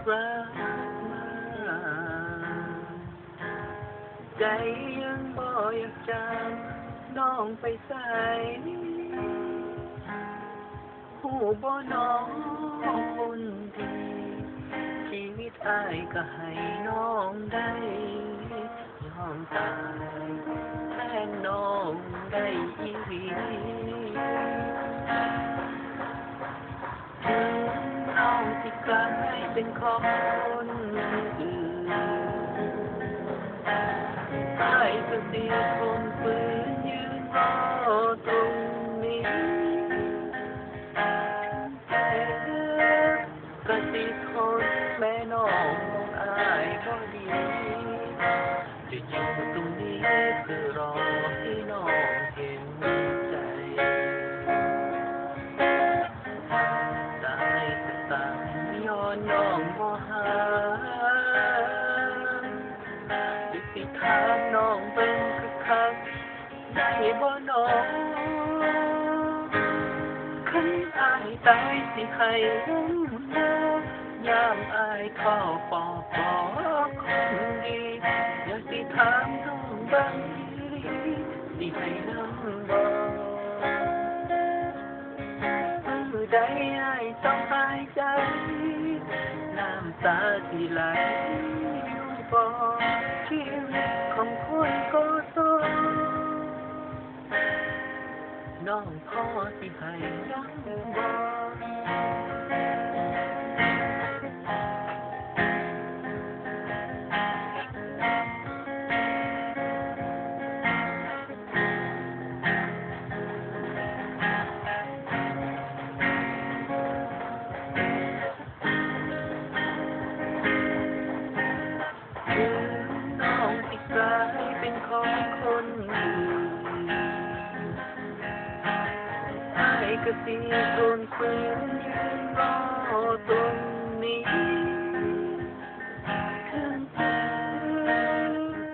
ກລັບມາ ໃຈຍັງບໍ່ຢາກຈາກນ້ອງໄປໃສ ຮູ້ບໍ່ນ້ອງຄົນດີ ຊີວິດອ້າຍກໍໃຫ້ນ້ອງໄດ້ ຍອມຕາຍແທນນ້ອງໄດ້ອີ່ຫຼີ. ເຖິງນ້ອງຊິກາຍເປັນຂອງຄົນອື່ນ ອ້າຍກໍຊິທົນຝືນຢືນລໍຕົງນີ້ ແຕ່ກໍຊິທົນແມ້ນ້ອງມອງອ້າຍບໍ່ດີ ຈະຢູ່ຕົງນີ້ເພື່ອລໍໃຫ້ນ້ອງເຫັນໃຈ. ຕາຍກໍຕາຍຍ້ອນນ້ອງບໍ່ຮັກ ຫຼືຊິຖາມນ້ອງເບິ່ງຄັກໆ ໄດ້ບໍ່ນ້ອງ? ຄັນອ້າຍຕາຍຊິໃຫ້ນຳບໍ່? ຍາມອ້າຍທໍ້ປໍບໍ່ຄົນດີ ຢາກຊິຖາມນ້ອງເບິ່ງອີ່ຫຼີ ຊິໃຫ້ນຳບໍ່? ມື້ໃດອ້າຍຕ້ອງຫາຍໃຈ ນ້ຳຕາຊິໄຫຼຢູ່ບໍ່? ຊີວິດຂອງຄົນກໍໂສກ ນ້ອງພໍຊິໃຫ້ນຳບໍ່? ເຖິງນ້ອງຊິກາຍເປັນຂອງຄົນອື່ນ ອ້າຍກໍຊິທົນຝືນຢືນລໍຕົງນີ້ ເຖິງເຈັບ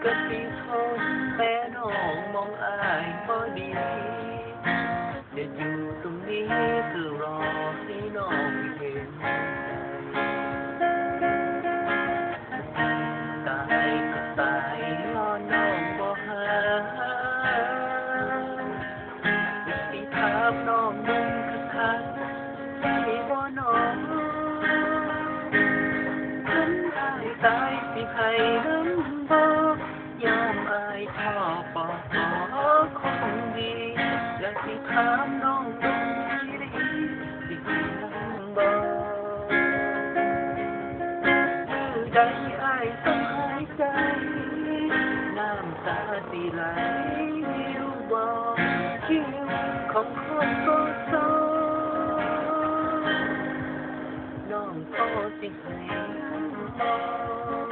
ກໍຊິທົນ ແມ້ນ້ອງມອງອ້າຍບໍ່ດີ ຈະຢູ່ຕົງນີ້ເພື່ອລໍໃຫ້ນ້ອງເຫັນໃຈ. ຕາຍກໍຕາຍຍ້ອນນ້ອງບໍ່ຮັກ ຊິຖາມນ້ອງເບິ່ງຄັກໆ ໄດ້ບໍ່ນ້ອງ? ຄັນອ້າຍຕາຍຊິໃຫ້ນຳບໍ່? ຍາມອ້າຍທໍ້ປໍບໍ່ຄົນດີ ຢາກຊິຖາມນ້ອງເບິ່ງອີ່ຫຼີ ຊິໃຫ້ນຳບໍ່? ມື້ໃດອ້າຍຕ້ອງຫາຍໃຈ ນ້ຳຕາຊິໄຫຼຢູ່ບໍ່? ຊີວິດຂອງຄົນກໍໂສກ ນ້ອງພໍຊິໃຫ້ນຳບໍ່?